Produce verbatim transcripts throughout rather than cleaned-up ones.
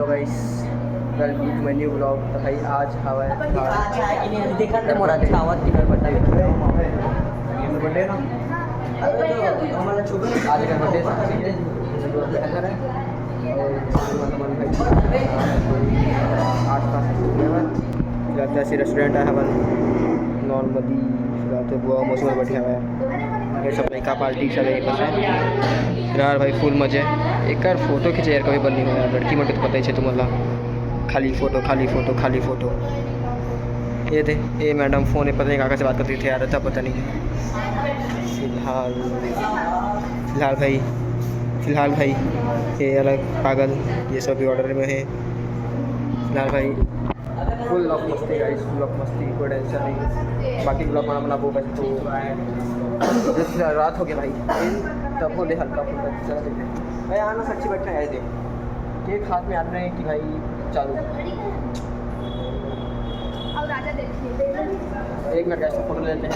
Hello guys, welcome to my new vlog। तो भाई, आज हवा है, देखा मोर अच्छा आवाज की बर्थडे। बर्थडे ना, आज का बर्थडे। और आसपास लगता है रेस्टोरेंट है हवन नॉर्मली। रात बुआ मौसम में बैठे हुए हैं। ये सब लड़का पार्टी सब यहीं पर है। फिलहाल भाई फुल मजे। एक बार फोटो खींचे यार, कभी बन नहीं हुआ यार, लड़की मन के तो पता ही है तुम ला। खाली फोटो, खाली फोटो, खाली फोटो। ये थे, ये मैडम फोन है, पता नहीं काका से बात करती थी यार, रहता पता नहीं। फिलहाल, फिलहाल भाई, फिलहाल भाई, ये अलग पागल, ये सब भी ऑर्डर में है। फिलहाल भाई फुल ऑफ मस्ती गाइस, फुल ऑफ मस्ती, कोई टेंशन नहीं। बाकी ब्लॉग बना बना वो बस तो जैसे रात हो गया भाई, तब हो ले हल्का फुल्का चला देते हैं। भाई आना सच्ची बैठना है दे, केक हाथ में आ रहे हैं कि भाई चालू। अब राजा देखिए। एक मिनट गाइस, फोटो लेते हैं।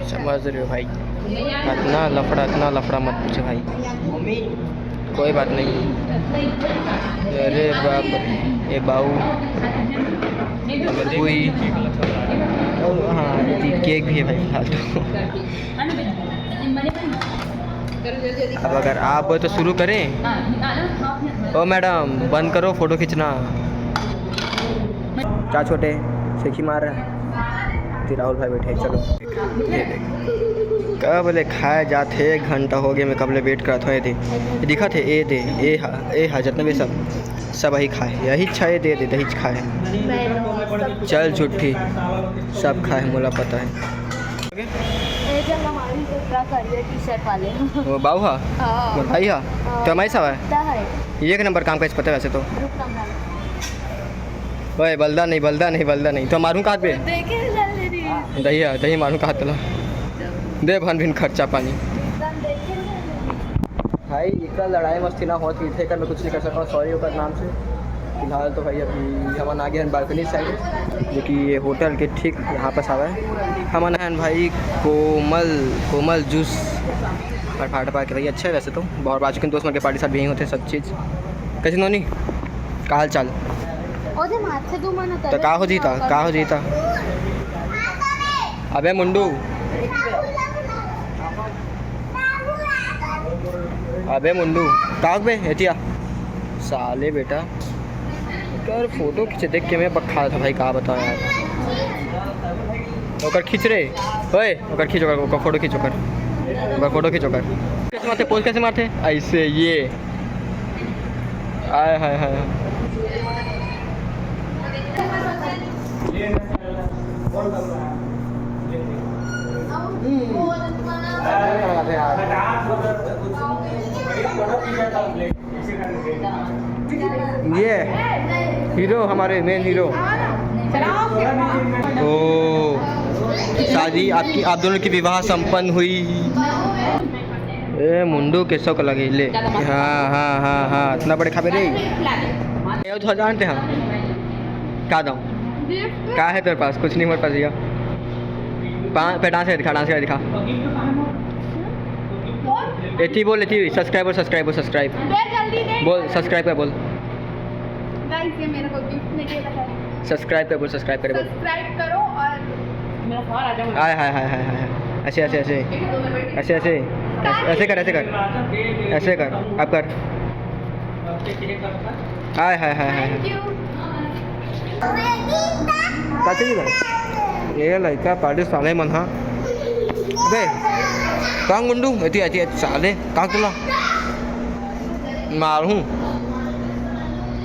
समझ रहे हो भाई, इतना लफड़ा, इतना लफड़ा मत पूछो भाई, कोई बात नहीं। अरे बाप रे, ये बाऊ, कोई, हाँ, केक भी है भाई फिलहाल तो। अब अगर आप बोले तो शुरू करें। ओ मैडम, बंद करो फोटो खींचना। क्या छोटे, सेखी मार रहा है? ती राहुल भाई बैठे हैं, चलो। ये देख, कब ले खाए जात हे, एक घंटा हो गया, मैं कब ले वेट करत हूँ। ये दे, ये दिखा थे, ये दे, ये हा, ये हा, जितना भी सब, सब यही खाए, यही छा, ये दे दे, दही खाए। चल झूठी, सब खाए, मोला पता है। ये जो हमारी जो ट्रक आ रही है टी शर्ट वाले। वो बाऊ हा? हाँ। मोर भाई हा? हाँ। तो हमारे साथ है। पता है। ये एक नंबर काम का इस पता है वैसे तो। रुक ना, मैं ओए, बलदा नहीं, बलदा नहीं, बलदा नहीं। तो मारूं कात पे? देखे जल्दी नहीं। दही हा, दही मारूं कात ला। दे भन भिन खर्चा पानी। एकदम देखे जल्दी। भाई, इतना लड़ाई मस्ती ना होत, इथे कर मैं कुछ नहीं कर सकता हूँ, सॉरी ओकर नाम से। फिलहाल तो भाई अभी हमन आ गए हैं बालकनी साइड, जो कि ये होटल के ठीक यहाँ पास आवा है। हमन हैं भाई कोमल, कोमल जूस और फाटा पा के भाई अच्छा है वैसे तो। बहुत बार चुके दोस्त मन के पार्टी साथ भी यहीं होते हैं सब चीज़। कैसे नोनी, का हाल चाल? ओदे माथे दू मन तो का हो जीता, का हो जीता? अबे मुंडू, अबे मुंडू, का बे एतिया? साले बेटा, कर फोटो खींचे देख के मैं बखा था भाई, का बताओ यार। ओकर खींच रे, ओए, ओकर खींच, ओकर, ओकर फोटो खींच, ओकर, ओकर फोटो खींच, ओकर। कैसे मारते, पोज कैसे मारते? ऐसे, ये। आय हाय हाय। ये हीरो, हमारे मेन हीरो। ओ, शादी आपकी, आप दोनों की विवाह संपन्न हुई। ए मुंडू के शौक लगे ले। हाँ हाँ हाँ हाँ, इतना बड़े खाबे रे। ये तो जानते हैं। का दो? का है तेरे पास? कुछ नहीं मेरे पास भैया। पा-, पे डांस कर दिखा, डांस कर दिखा। एती बोल, एती, सब्सक्राइबर, सब्सक्राइबर, सब्सक्राइब। दे जल्दी दे। बोल, सब्सक्राइब कर बोल। गाइस, ये मेरे को गिफ्ट में दे रहा है। सब्सक्राइब कर बोल, सब्सक्राइब कर बोल। सब्सक्राइब करो और मेरा सवाल आ जाओ। हाय हाय हाय हाय हाय। ऐसे, ऐसे, ऐसे। ऐसे, ऐसे। ऐसे, ऐसे कर, ऐसे कर। ऐसे कर, अब कर। Hi hi hi hi. Thank you. का चाहिए भाई? ये लड़का पार्टी साले मन हा। बे, का गुंडू? एती, एती, एती, साले, का तुला? मारहूँ।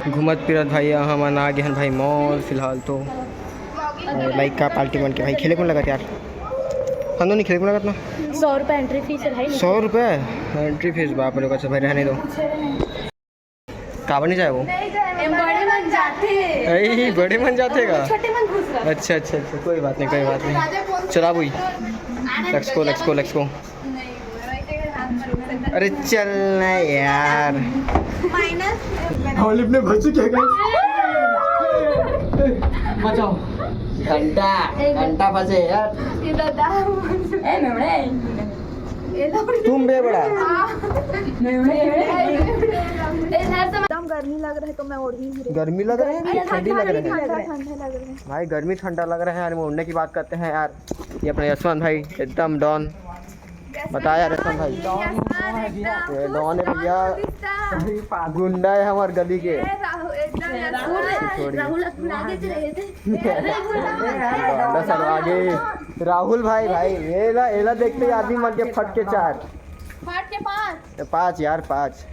घूमत फिरत भाई, हमन आ गए हैं भाई मॉल फिलहाल तो। और लड़का पार्टी मन के भाई खेले कौन लगत यार? हम तो नहीं खेले कौन लगत ना। सौ रुपये एंट्री फीस है भाई। सौ रुपये एंट्री फीस, बाप रे, बस भाई रहने दो। काबर नहीं जाए वो? नहीं जाए, बड़े मन जाते हैं। अरे, बड़े मन जाते का? छोटे मन घुस रहा। अच्छा, अच्छा, अच्छा, कोई बात नहीं, कोई बात नहीं। चला भाई, let's go, let's go, let's go। अरे चल ना यार। माइनस। हॉलिप ने भर चुके हैं। बचाओ। घंटा, घंटा फंसे यार। ये दादा। ए, मेमणे। तुम बे बड़ा। एकदम गर्मी लग रहा है तो मैं ओढ़ी नहीं रही। गर्मी लग रहा है कि ठंडी लग रहा है? ठंडा, ठंडा लग रहा है। भाई, गर्मी ठंडा लग रहा है यार, ओढ़ने की बात करते हैं यार। ये अपने यशवंत भाई एकदम डॉन। बता यार यशवंत भाई। ये डॉन है भैया, गुंडा है हमारे गली के। छोड़िए। राहुल, राहुल आगे। राहुल भाई, भाई, एला, एला देखते ही आदमी मन के फट के चार। फट के पाँच। ए, पाँच यार, पाँच।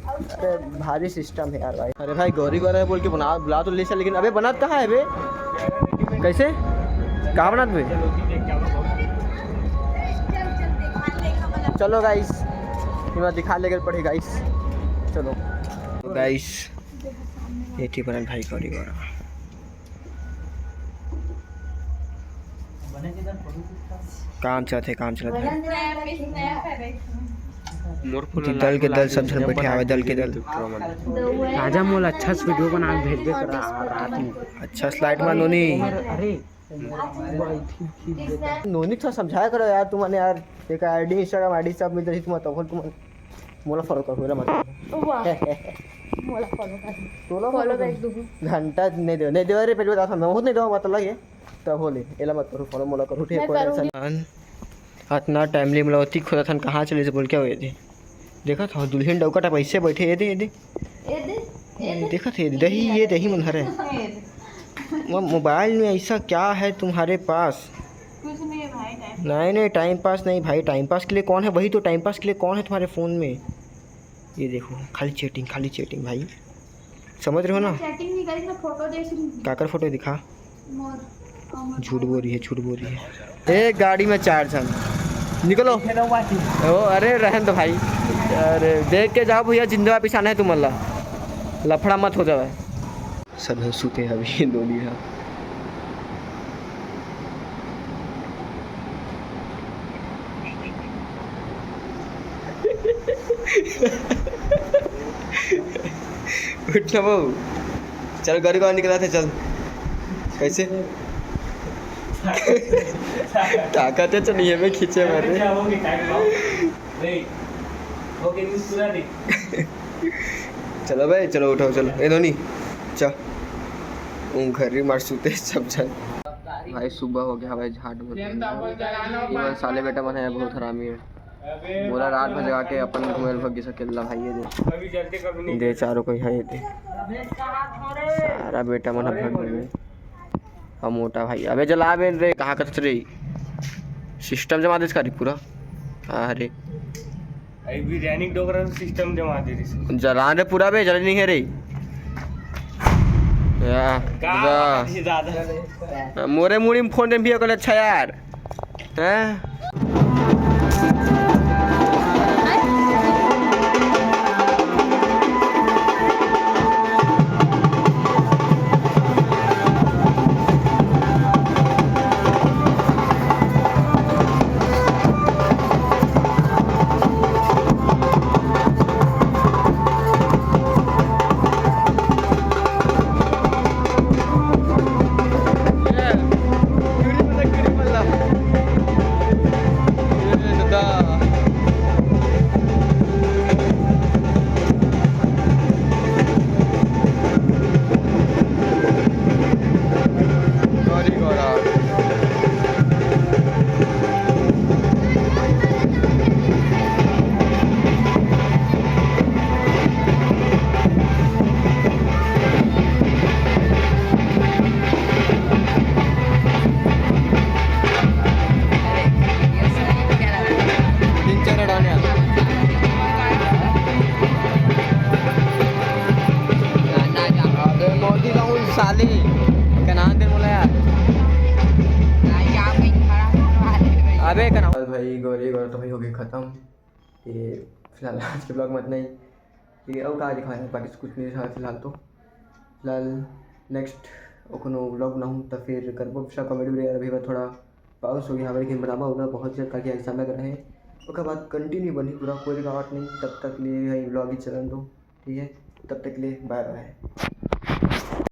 अरे, भारी सिस्टम है यार भाई। अरे भाई, गौरी गौरा है बोल के बना, बुला तो ले चल, लेकिन अबे बनात कहाँ है बे? कैसे? कहाँ बनात बे? चलो गाइस, मैं दिखा लेकर पड़े गाइस। चलो गाइस, ये थी बनल भाई गौरी गौरा। काम चलत हे, काम चलत हे। मोर फोन जी, ला दल के लाइव दल सब झन बइठे हावय, दल के दल। राजा मोला अच्छा से वीडियो बना के भेजबे करा रात में। अच्छा से लाइट मा नोनी। अरे नोनी थोड़ा समझाया करो यार, तुमन यार एक आईडी, Instagram आईडी सब मिल जाही तुमन, तब तुमन मोला फॉलो करो, मेरा मतलब। वाह। मोला फॉलो कर। तोला फॉलो फॉलो बैक कर। दूँ। घंटा नहीं दे, नहीं दे रे, पहले बता था, मैं बहुत नहीं दे, मतलब ये। तब होले, एला मत करो, फॉलो मोला करो, ठीक मैं है, करूँगी। अतना टाइमली मोला ओती खोजत हन, कहाँ चले से बोल के आवे दे। देखत हो, दुल्हन डौका टाइप ऐसे बैठे, ये दे, ये दे। ये दे, ये दे। देखत हे, दही, ये दही मन हरे। ये दे। वो मोबाइल में ऐसा क्या है तुम्हारे पास? कुछ नहीं है भाई, टाइम। नहीं, नहीं, टाइम पास नहीं भाई, टाइम पास के लिए कौन है? वही तो टाइम पास के लिए कौन है तुम्हारे फ़ोन में? ये देखो, खाली चैटिंग, खाली चैटिंग भाई। समझ रहे हो ना? मैं चैटिंग नहीं करी, मैं फोटो देख रही हूँ। काकर फोटो दिखा? मोर, मोर झूठ बोल रही है, झूठ बोल रही है। एक गाड़ी में चार जन, निकलो। ओ, अरे रहन दो भाई, अरे देख के जाओ भैया, जिंदा वापिस आना है तुमन ला, लफड़ा मत हो जावे। सब है सुते अभी दोनी हा। उठ ना बहू, चल गौरी गौरी निकला थे, चल। कैसे? ताकत है तो नहीं है बे खींचे मारे। चलो बे, चलो उठो, चलो। ए धोनी, चा। उन घर ही मार सुते सब जन। भाई सुबह हो गया भाई, झाट बोल। इमन साले बेटा मन है बहुत हरामी है। मोला रात भर जगा के अपन घूमे ल भग गिस अकेला भाई, ये दे। दे चारों कोई है, ये दे। सारा बेटा मन ह भग गे। अब मोटा भाई, अबे जला बे रे, कहाँ कथत रे? सिस्टम जमा देस का रे पूरा। अरे। अरे बिरयानी डोकरा सिस्टम जमा दे रही। जला रे पूरा बे, जल नहीं है रे। या, का दा। बात है दादा? मोरे मुड़ी में फोन दे भी अकल अच्छा यार। हैं? अबे मौती का हूँ साले, कना दे मोला यार। अबे कना। भाई गौरी गौरा तो भाई हो गई खत्म। ये फिलहाल आज के ब्लॉग में इतना ही। ये अउ का दिखाए, बाकी कुछ नहीं दिखाए फिलहाल तो। फिलहाल नेक्स्ट कोनो ब्लॉग बनाहूँ तो फिर करबो दूसरा कॉमेडी वगैरह। अभी मैं थोड़ा पाउस हो गया हमारे, लेकिन बनाबा होगा बहुत जल्द, ताकि एग्जाम लग रहा है। ओकर बाद कंटिन्यू बनी पूरा, कोई रुकावट नहीं। तब तक लिए भाई ब्लॉग ही चलन दो, ठीक है? तब तक के लिए बाय बाय।